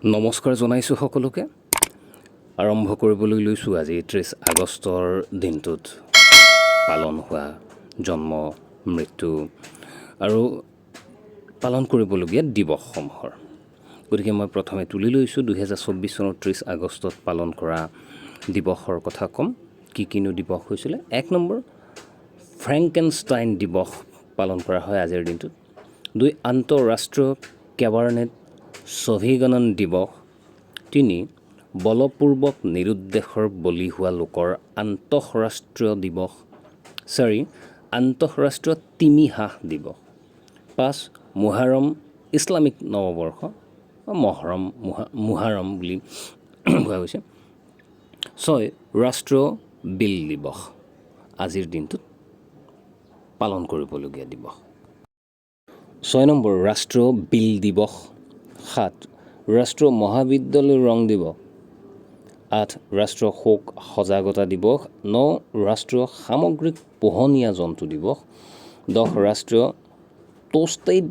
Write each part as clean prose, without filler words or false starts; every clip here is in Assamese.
নমস্কাৰ জনাইছোঁ সকলোকে। আৰম্ভ কৰিবলৈ লৈছোঁ আজি 30 আগষ্টৰ দিনটোত পালন হোৱা জন্ম, মৃত্যু আৰু পালন কৰিবলগীয়া দিৱসসমূহৰ। গতিকে মই প্ৰথমে তুলি লৈছোঁ 2024 চনৰ 30 আগষ্টত পালন কৰা দিৱসৰ কথা ক'ম। কি কিনো দিৱস হৈছিলে? 1 নম্বৰ, ফ্ৰেংকেনষ্টাইন দিৱস পালন কৰা হয় আজিৰ দিনটোত। 2, আন্তঃৰাষ্ট্ৰীয় কেবাৰনেট ছভিগনন দিৱস। 3, বলপূৰ্বক নিৰুদ্দেশৰ বলি হোৱা লোকৰ আন্তঃৰাষ্ট্ৰীয় দিৱস। 4, আন্তঃৰাষ্ট্ৰীয় তিমি হাঁহ দিৱস। 5, মুহাৰম, ইছলামিক নৱবৰ্ষ বা মহৰম, মুহাৰম বুলি কোৱা গৈছে। 6, ৰাষ্ট্ৰীয় বিল দিৱস। আজিৰ দিনটোত পালন কৰিবলগীয়া দিৱস। 6 নম্বৰ, ৰাষ্ট্ৰীয় বিল দিৱস। 7, ৰাষ্ট্ৰীয় মহাবিদ্যালয় ৰং দিৱস। 8, ৰাষ্ট্ৰীয় শোক সজাগতা দিৱস। 9, ৰাষ্ট্ৰীয় সামগ্ৰিক পোহনীয়া জন্তু দিৱস। 10, ৰাষ্ট্ৰীয় টোষ্টেড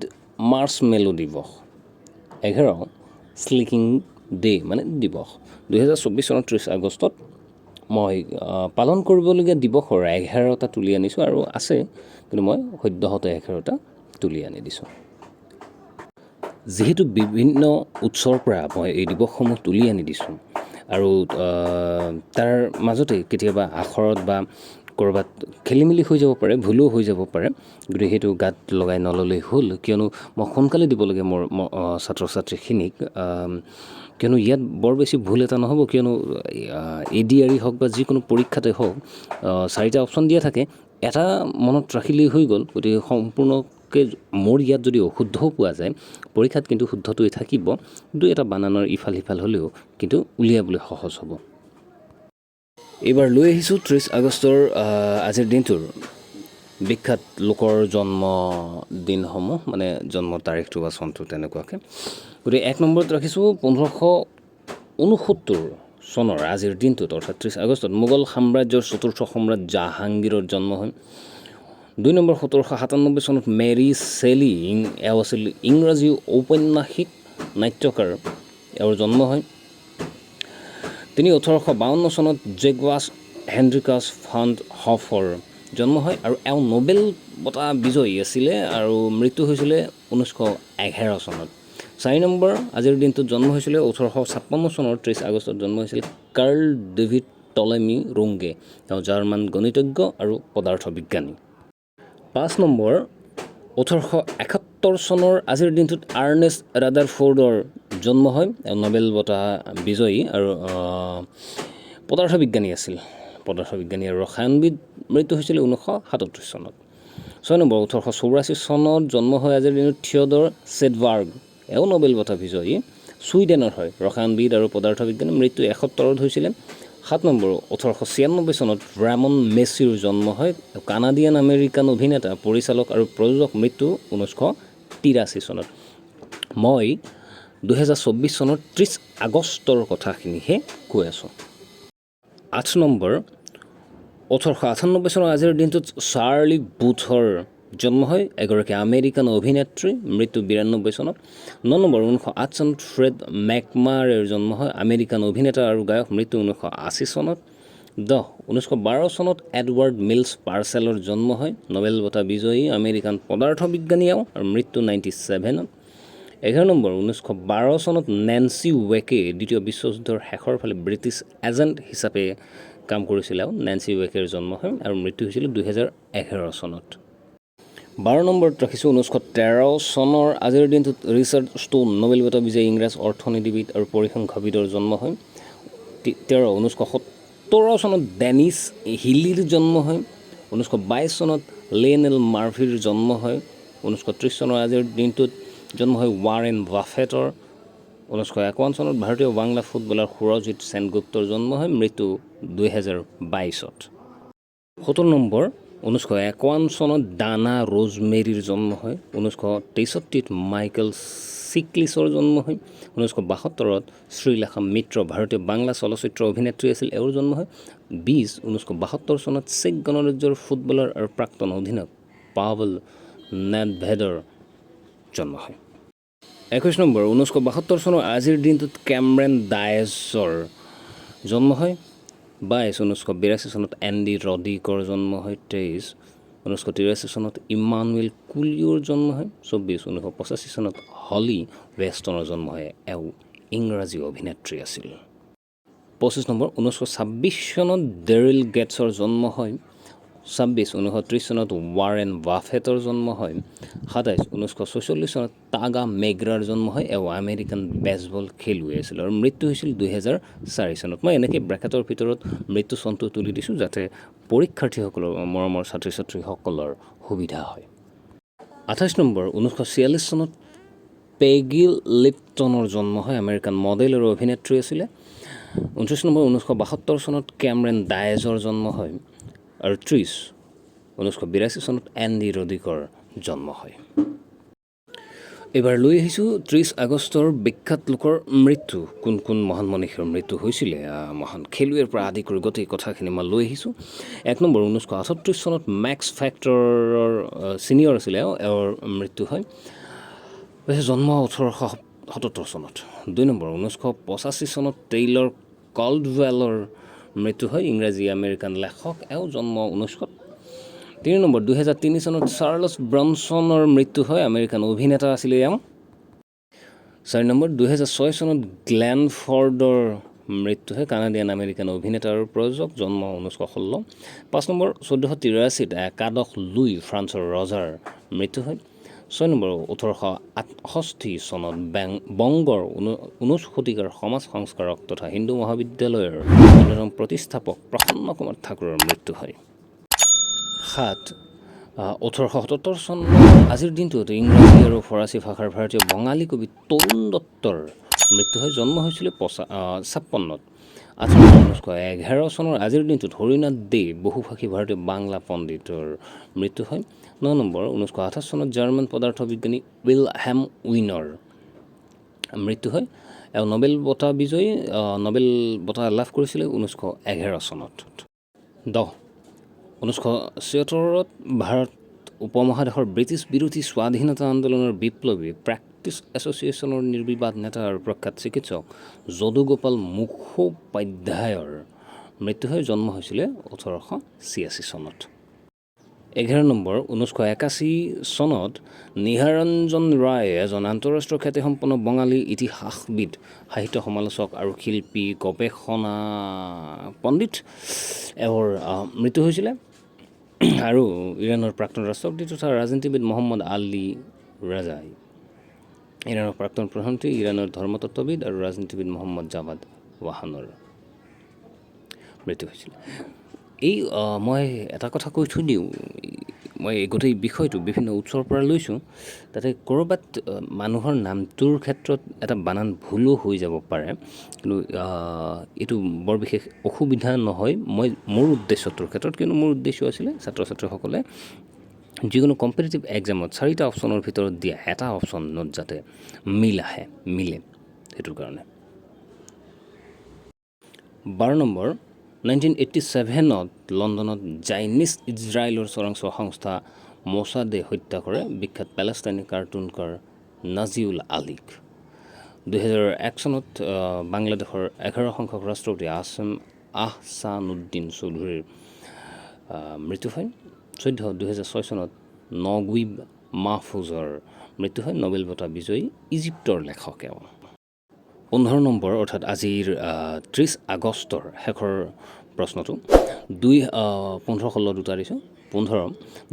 মাৰ্ছমেলো দিৱস। 11, শ্লিকিং ডে মানে দিৱস। 2024 চনৰ 30 আগষ্টত মই পালন কৰিবলগীয়া দিৱসৰ 11টা তুলি আনিছোঁ। আৰু আছে, কিন্তু মই সদ্যহতে 11টা তুলি আনি দিছোঁ। যিহেতু বিভিন্ন উৎসৰ পৰা মই এই দিৱসসমূহ তুলি আনি দিছোঁ আৰু তাৰ মাজতে কেতিয়াবা আখৰত বা ক'ৰবাত খেলি মেলি হৈ যাব পাৰে, ভুলো হৈ যাব পাৰে, গতিকে সেইটো গাত লগাই নল'লেই হ'ল। কিয়নো মই সোনকালে দিব লাগে মোৰ ছাত্ৰ ছাত্ৰীখিনিক। কিয়নো ইয়াত বৰ বেছি ভুল এটা নহ'ব। কিয়নো এডিআৰই হওক বা যিকোনো পৰীক্ষাতে হওক, চাৰিটা অপশ্যন দিয়া থাকে, এটা মনত ৰাখিলেই হৈ গ'ল। গতিকে সম্পূৰ্ণকৈ মোৰ ইয়াত যদি অশুদ্ধও পোৱা যায়, পৰীক্ষাত কিন্তু শুদ্ধটোৱে থাকিব। কিন্তু এটা বানানৰ ইফাল সিফাল হ'লেও কিন্তু উলিয়াবলৈ সহজ হ'ব। এইবাৰ লৈ আহিছোঁ 30 আগষ্টৰ আজিৰ দিনটোৰ বিখ্যাত লোকৰ জন্ম দিনসমূহ, মানে জন্ম তাৰিখটো বা চনটো তেনেকুৱাকৈ। গতিকে 1 নম্বৰত ৰাখিছোঁ, 1569 চনৰ আজিৰ দিনটোত, অৰ্থাৎ 30 আগষ্টত মোগল সাম্ৰাজ্যৰ চতুৰ্থ সম্ৰাট জাহাংগীৰৰ জন্ম হয়। 2 নম্বৰ, 1797 চনত মেৰী চেলি, এওঁ আছিল ইংৰাজী ঔপন্যাসিক, নাট্যকাৰ, এওঁৰ জন্ম হয়। 3, 1852 চনত জেকবাছ হেণ্ড্ৰিকাছ ফাণ্ড হফৰ জন্ম হয় আৰু এওঁ নোবেল বঁটা বিজয়ী আছিলে আৰু মৃত্যু হৈছিলে 1911 চনত। 4 নম্বৰ, আজিৰ দিনটোত জন্ম হৈছিলে, 1856 চনৰ 30 আগষ্টত জন্ম হৈছিল কাৰ্ল ডেভিড টলেমি ৰোংগে। তেওঁ জাৰ্মান গণিতজ্ঞ আৰু পদাৰ্থ বিজ্ঞানী। 5 নম্বৰ, 1871 চনৰ আজিৰ দিনটোত আৰ্নেষ্ট ৰাডাৰফ'ৰ্ডৰ জন্ম হয়। এওঁ নোবেল বঁটা বিজয়ী আৰু পদাৰ্থ বিজ্ঞানী আছিল, পদাৰ্থ বিজ্ঞানী আৰু ৰসায়নবিদ। মৃত্যু হৈছিল 1937 চনত। 6 নম্বৰ, 1884 চনত জন্ম হয় আজিৰ দিনত থিয়ডৰ ছেডবাৰ্গ। এওঁ নোবেল বঁটা বিজয়ী, ছুইডেনৰ হয়, ৰসায়নবিদ আৰু পদাৰ্থ বিজ্ঞানী। মৃত্যু 71ত হৈছিলে। 7 নম্বৰ, 1896 চনত ৰেমন মেচিৰ জন্ম হয়। কানাডিয়ান আমেৰিকান অভিনেতা, পৰিচালক আৰু প্ৰযোজক। মৃত্যু 1983 চনত। মই 2024 চনৰ 30 আগষ্টৰ কথাখিনিহে কৈ আছোঁ। 8 নম্বৰ, 1898 চনৰ আজিৰ দিনটোত চাৰ্লি বুথৰ জন্ম হয়, এগৰাকী আমেৰিকান অভিনেত্ৰী। মৃত্যু 92 চনত। 9 নম্বৰ, 1908 চনত ফ্ৰেড মেকমাৰেৰ জন্ম হয়, আমেৰিকান অভিনেতা আৰু গায়ক। মৃত্যু 1980 চনত। 10, 1912 চনত এডৱাৰ্ড মিলছ পাৰ্চেলৰ জন্ম হয়, নোবেল বঁটা বিজয়ী আমেৰিকান পদাৰ্থ বিজ্ঞানী এওঁ আৰু মৃত্যু 97ত। 11 নম্বৰ, 1912 চনত নেন্সি ৱেকে দ্বিতীয় বিশ্বযুদ্ধৰ শেষৰ ফালে ব্ৰিটিছ এজেণ্ট হিচাপে কাম কৰিছিল আৰু নেন্সি ৱেকেৰ জন্ম হয় আৰু মৃত্যু হৈছিল 2011 চনত। 12 নম্বৰত ৰাখিছোঁ, 1913 চনৰ আজিৰ দিনটোত ৰিচাৰ্ড ষ্টোন, নোবেল বঁটা বিজয়ী ইংৰাজ অৰ্থনীতিবিদ আৰু পৰিসংখ্যাবিদৰ জন্ম হয়। 13, 1917 চনত ডেনিছ হিলিৰ জন্ম হয়। 1922 চনত লেনেল মাৰ্ফিৰ জন্ম হয়। 1930 চনৰ আজিৰ দিনটোত জন্ম হয় ৱাৰেন বাফেটৰ। 1951 চনত ভাৰতীয় বাংলা ফুটবলাৰ সুৰজিৎ সেনগুপ্তৰ জন্ম হয়। মৃত্যু 2022ত। 17 নম্বৰ, 1951 চনত ডানা ৰোজমেৰীৰ জন্ম হয়। 1963ত মাইকেল চিকলিছৰ জন্ম হয়। 1972ত শ্ৰীলেখা মিত্ৰ, ভাৰতীয় বাংলা চলচ্চিত্ৰ অভিনেত্ৰী আছিল, এওঁৰ জন্ম হয়। 20, 1972 চনত চেক গণৰাজ্যৰ ফুটবলাৰ আৰু প্ৰাক্তন অধিনায়ক পাভল নেডভেডৰ জন্ম হয়। 21 নম্বৰ, 1972 চনৰ আজিৰ দিনটোত কেমৰেন ডায়েছৰ জন্ম হয়। 22, 1982 চনত এণ্ডি ৰডিকৰ জন্ম হয়। 23, 1983 চনত ইমানুৱেল কুলিঅ'ৰ জন্ম হয়। 24, 1985 চনত হলি ৱেষ্টনৰ জন্ম হয়। এওঁ ইংৰাজী অভিনেত্ৰী আছিল। 25 নম্বৰ, 1926 চনত ডেৰিল গেটছৰ জন্ম হয়। 26, 1930 চনত ৱাৰেন বাফেটৰ জন্ম হয়। 27, 1946 চনত টাগা মেগ্ৰাৰ জন্ম হয়। এওঁ আমেৰিকান বেছবল খেলুৱৈ আছিল আৰু মৃত্যু হৈছিল 2004 চনত। মই এনেকৈ ব্ৰেকেটৰ ভিতৰত মৃত্যু চনটো তুলি দিছোঁ, যাতে পৰীক্ষাৰ্থীসকলৰ, মৰমৰ ছাত্ৰ ছাত্ৰীসকলৰ সুবিধা হয়। 28 নম্বৰ, 1946 চনত পেগি লিপটনৰ জন্ম হয়। আমেৰিকান মডেল আৰু অভিনেত্ৰী আছিলে। 29 নম্বৰ, 1972 চনত কেমৰেন ডায়েজৰ জন্ম হয় আৰু 30, 1982 চনত এণ্ডি ৰডিকৰ জন্ম হয়। এইবাৰ লৈ আহিছোঁ 30 আগষ্টৰ বিখ্যাত লোকৰ মৃত্যু। কোন কোন মহান মনীষীৰ মৃত্যু হৈছিলে, মহান খেলুৱৈৰ পৰা আদি কৰি গোটেই কথাখিনি মই লৈ আহিছোঁ। 1 নম্বৰ, 1938 চনত মেক্স ফেক্টৰৰ ছিনিয়ৰ আছিলে এওঁ, এওঁৰ মৃত্যু হয়। অৱশ্যে জন্ম 1877 চনত। 2 নম্বৰ, 1985 চনত টেইলৰ কল্ডৱেলৰ মৃত্যু হয়। ইংৰাজী আমেৰিকান লেখক, এওঁ জন্ম 1900। 3 নম্বৰ, 2003 চনত চাৰ্লছ ব্ৰনছনৰ মৃত্যু হয়। আমেৰিকান অভিনেতা আছিলে এওঁ। 4 নম্বৰ, 2006 চনত গ্লেন ফৰ্ডৰ মৃত্যু হয়। কানাডিয়ান আমেৰিকান অভিনেতা আৰু প্ৰযোজক, জন্ম 1916। 5 নম্বৰ, 1483ত একাদশ লুই, ফ্ৰান্সৰ ৰজাৰ মৃত্যু হয়। 6 নম্বৰ, 1868 চনত বংগৰ 19 শতিকাৰ সমাজ সংস্কাৰক তথা হিন্দু মহাবিদ্যালয়ৰ অন্যতম প্ৰতিষ্ঠাপক প্ৰসন্ন কুমাৰ ঠাকুৰৰ মৃত্যু হয়। 7, 1877 চনৰ আজিৰ দিনটোত ইংৰাজী আৰু ফৰাচী ভাষাৰ ভাৰতীয় বঙালী কবি তৰুণ দত্তৰ মৃত্যু হয়। জন্ম হৈছিলে 56ত। 8 নম্বৰ, 1911 চনৰ আজিৰ দিনটোত হৰিনাথ দে, বহুভাষী ভাৰতীয় বাংলা পণ্ডিতৰ মৃত্যু হয়। 9 নম্বৰ, 1928 চনত জাৰ্মান পদাৰ্থ বিজ্ঞানী উইলহেম উইনৰ মৃত্যু হয়। এওঁ নবেল বঁটা বিজয়ী, নবেল বঁটা লাভ কৰিছিলে 1911 চনত। 10, 1976ত ভাৰত উপমহাদেশৰ ব্ৰিটিছ বিৰোধী স্বাধীনতা আন্দোলনৰ বিপ্লৱী, প্ৰেক্টিছ এছ'চিয়েশ্যনৰ নিৰ্বিবাদ নেতা আৰু প্ৰখ্যাত চিকিৎসক যদুগোপাল মুখোপাধ্যায়ৰ মৃত্যু হৈ জন্ম হৈছিলে 1886 চনত। 11 নম্বৰ, 1981 চনত নিহাৰঞ্জন ৰায়, এজন আন্তঃৰাষ্ট্ৰীয় খ্যাতিসম্পন্ন বঙালী ইতিহাসবিদ, সাহিত্য সমালোচক আৰু শিল্পী গৱেষণা পণ্ডিত, এওঁৰ মৃত্যু হৈছিলে। আৰু ইৰাণৰ প্ৰাক্তন ৰাষ্ট্ৰপতি তথা ৰাজনীতিবিদ মহম্মদ আলী ৰাজাই, ইৰাণৰ প্ৰাক্তন প্ৰধানমন্ত্ৰী, ইৰাণৰ ধৰ্মতত্ত্ববিদ আৰু ৰাজনীতিবিদ মহম্মদ জাবাদ ৱাহানৰ মৃত্যু হৈছিলে। এই মই এটা কথা কৈ থৈ দিওঁ, মই এই গোটেই বিষয়টো বিভিন্ন উৎসৰ পৰা লৈছোঁ। তাতে ক'ৰবাত মানুহৰ নামটোৰ ক্ষেত্ৰত এটা বানান ভুলো হৈ যাব পাৰে, কিন্তু এইটো বৰ বিশেষ অসুবিধা নহয় মই মোৰ উদ্দেশ্যটোৰ ক্ষেত্ৰত। কিন্তু মোৰ উদ্দেশ্য আছিলে ছাত্ৰ ছাত্ৰীসকলে যিকোনো কম্পিটিটিভ এক্সামত চাৰিটা অপশ্যনৰ ভিতৰত দিয়া এটা অপশ্যনত যাতে মিল আহে, মিলে, সেইটোৰ কাৰণে। 12 নম্বৰ, 1987ত লণ্ডনত জাইনিষ্ট ইজৰাইলৰ চোৰাংচোৱা সংস্থা মোছাদে হত্যা কৰে বিখ্যাত পেলেষ্টাইনী কাৰ্টুনকাৰ নাজিউল আলীক। 2001 চনত বাংলাদেশৰ 11 সংখ্যক ৰাষ্ট্ৰপতি আহছানুদ্দিন চৌধুৰীৰ মৃত্যু হয়। 14, 2006 চনত নগুইব মাহফুজৰ মৃত্যু হয়। নবেল বঁটা বিজয়ী ইজিপ্তৰ লেখক এওঁ। 15 নম্বৰ, অৰ্থাৎ আজিৰ 30 আগষ্টৰ শেষৰ প্ৰশ্নটো, 2, 15, 16 দুটা দিছোঁ। 15,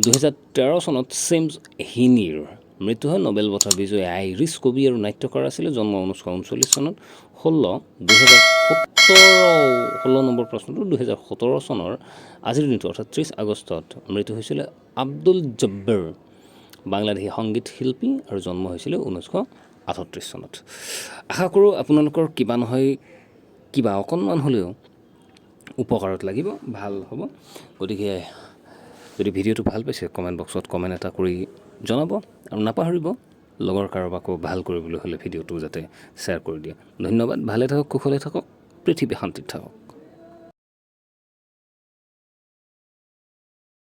2013 চনত চেমছ হিনিৰ মৃত্যু হয়। নবেল বঁটা বিজয়ী আইৰিছ কবি আৰু নাট্যকাৰ আছিলে, জন্ম 1939 চনত। 16, 2017, 16 নম্বৰ প্ৰশ্নটো, 2017 চনৰ আজিৰ দিনটো, অৰ্থাৎ 30 আগষ্টত মৃত্যু হৈছিলে আব্দুল জব্বৰ, বাংলাদেশী সংগীত শিল্পী আৰু জন্ম হৈছিলে 1938 চনত। আশা কৰোঁ আপোনালোকৰ কিবা নহয় কিবা অকণমান হ'লেও উপকাৰত লাগিব, ভাল হ'ব। গতিকে যদি ভিডিঅ'টো ভাল পাইছে, কমেণ্ট বক্সত কমেণ্ট এটা কৰি জনাব আৰু নাপাহৰিব, লগৰ কাৰোবাকো ভাল কৰিবলৈ হ'লে ভিডিঅ'টো যাতে শ্বেয়াৰ কৰি দিয়ে। ধন্যবাদ। ভালে থাকক, কুশলে থাকক, পৃথিৱী শান্তিত থাকক।